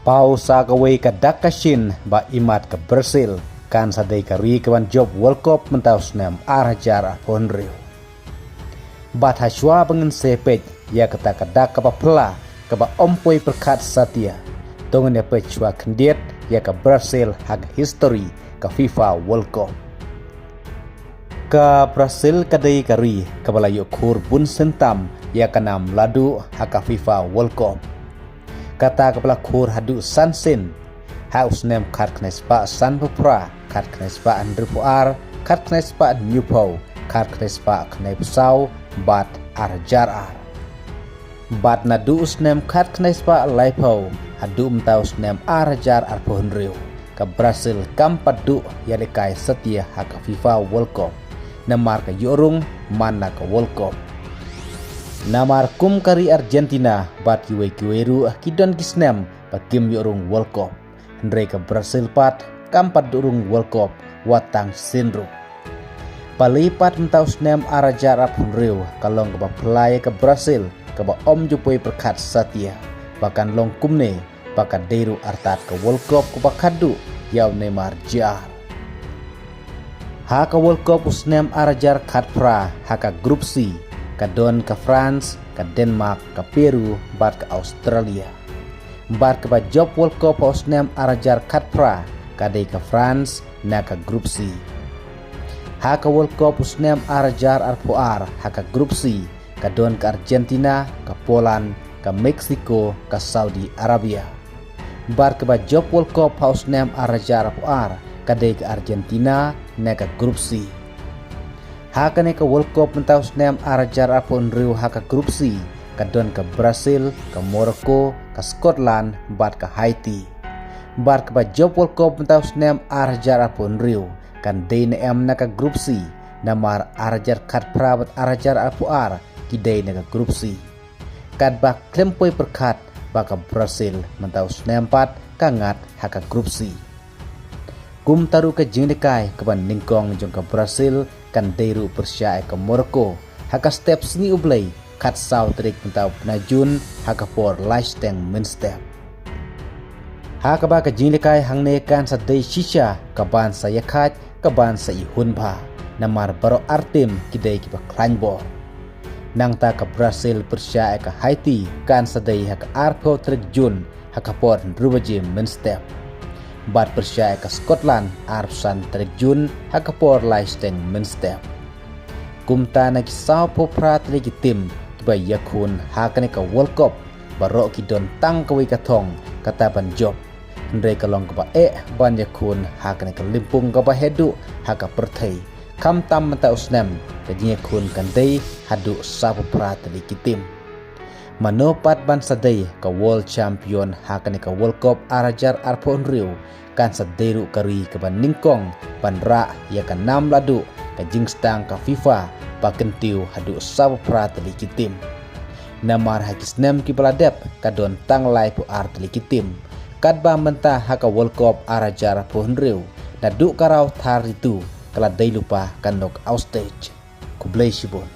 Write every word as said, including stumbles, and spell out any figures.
Paw sa kawei ka dak ka shin ba imat ka Brazil kan sa dei ka ri ka ban jop World Cup mynta u snem ar hajar arphew hynriew. Bad hashwa ba ngin sa peit ïa kata ka dak kaba phylla kaba ym poi pyrkhat satia, to ngin ïa peit shwa khyndiat ïa ka Brazil ha ka history ka FIFA World Cup. Ka Brazil ka dei ka ri kaba la ïoh khur bun sien tam ïa ka nam laduh ha ka FIFA World Cup. Kata kaba la khur haduh san sien, ha u snem khatkhyndai spah sanphew phra, khatkhyndai spah hynriewphew ar, khatkhyndai spah hynñiewphew, khatkhyndai spah khyndaiphew saw bad ar hajar ar. Bad naduh u snem khatkhyndai spah laiphew haduh mynta u snem ar hajar arphew hynriew, ka Brazil kam pat duh ïalehkai satia ha ka FIFA World Cup, namar ka ïoh rung man la ka World Cup. Namar kum ka ri Argentina bad kiwei kiwei ruh ki don ki snem ba kim ïoh rung World Cup, hynrei ka Brazil pat kam pat duh rung World Cup wat tang sien ruh. Balei pat mynta u snem ar hajar arphew hynriew ka long kaba phylla ïa ka Brazil kaba ym ju poi pyrkhat satia ba kan long kumne, ba ka dei ruh artat ka World Cup kaba khatduh ïa u Neymar Junior. Ha ka World Cup u snem ar hajar khatphra, ha ka Group C ka don ka France, ka Denmark, ka Peru bad ka Australia. Bad kaba jop World Cup ha u snem ar hajar khatphra ka dei ka France na ka Group C. Ha ka World Cup u snem ar hajar arphew ar, ha ka Group C ka don ka Argentina, ka Poland, ka Mexico, ka Saudi Arabia. Bad kaba jop World Cup ha u snem ar hajar arphew ar ka dei ka Argentina na ka Group C. Ha kane ka World Cup mynta u snem ar hajar arphew hynriew, ha ka Group C ka don ka Brazil, ka Morocco, ka Scotland bad ka Haiti. Bad kaba jop World Cup mynta u snem ar hajar arphew hynriew kan dei ne em na ka Group C, namar ar hajar khatphra bad ar hajar arphew ar ki dei na ka Group C. Katba khlem poi pyrkhat ba ka Brazil mynta u snem pat ka ngat ha ka Group C. Kumta ruh ka jingïalehkai kaba nyngkong jong ka Brazil kan dei ruh pyrshah ïa ka Morocco ha ka step sngi U Blei, khatsaw tarik mynta u bnai Jun, ha ka por lai shiteng mynstep. Ha kaba ka jingïalehkai hangne kan sa dei shisha ka ban sa ïakhaid, ka ban sa ihun bha, namar baroh ar tim ki dei kiba khlaiñ bor. Nangta ka Brazil pyrshah ïa ka Haiti kan sa dei ha ka arphew tarik Jun, ha ka por hynriew baje mynstep. Bad pyrshah ïa ka Scotland arphew san tarik Jun, ha ka por lai shiteng mynstep. Kumta na ki sawphew phra tylli ki tim kiba ïakhun ha kane ka World Cup, baroh ki don tang kawei ka thong, kata ban jop. Hynrei ka long kaba eh ban ïakhun ha kane ka lympung kaba heh duh ha ka pyrthei. Khamtam mynta u snem ka jingïakhun kan dei haduh sawphew phra tylli ki tim. Mano pat ban sa dei ka World Champion ha kane ka World Cup ar hajar arphew hynriew, kan sa dei ruh ka ri kaba nyngkong ban rah ïa ka nam laduh ka jingstang ka FIFA ba kyntiew haduh sawphew phra tylli ki tim. Namar ha ki snem kiba la dep ka don tang laiphew ar tylli ki tim. Katba mynta ha ka World Cup ar hajar arphew hynriew, naduh ka round thirty-two ka la dei lypa ka knockout stage. Khublei shibun.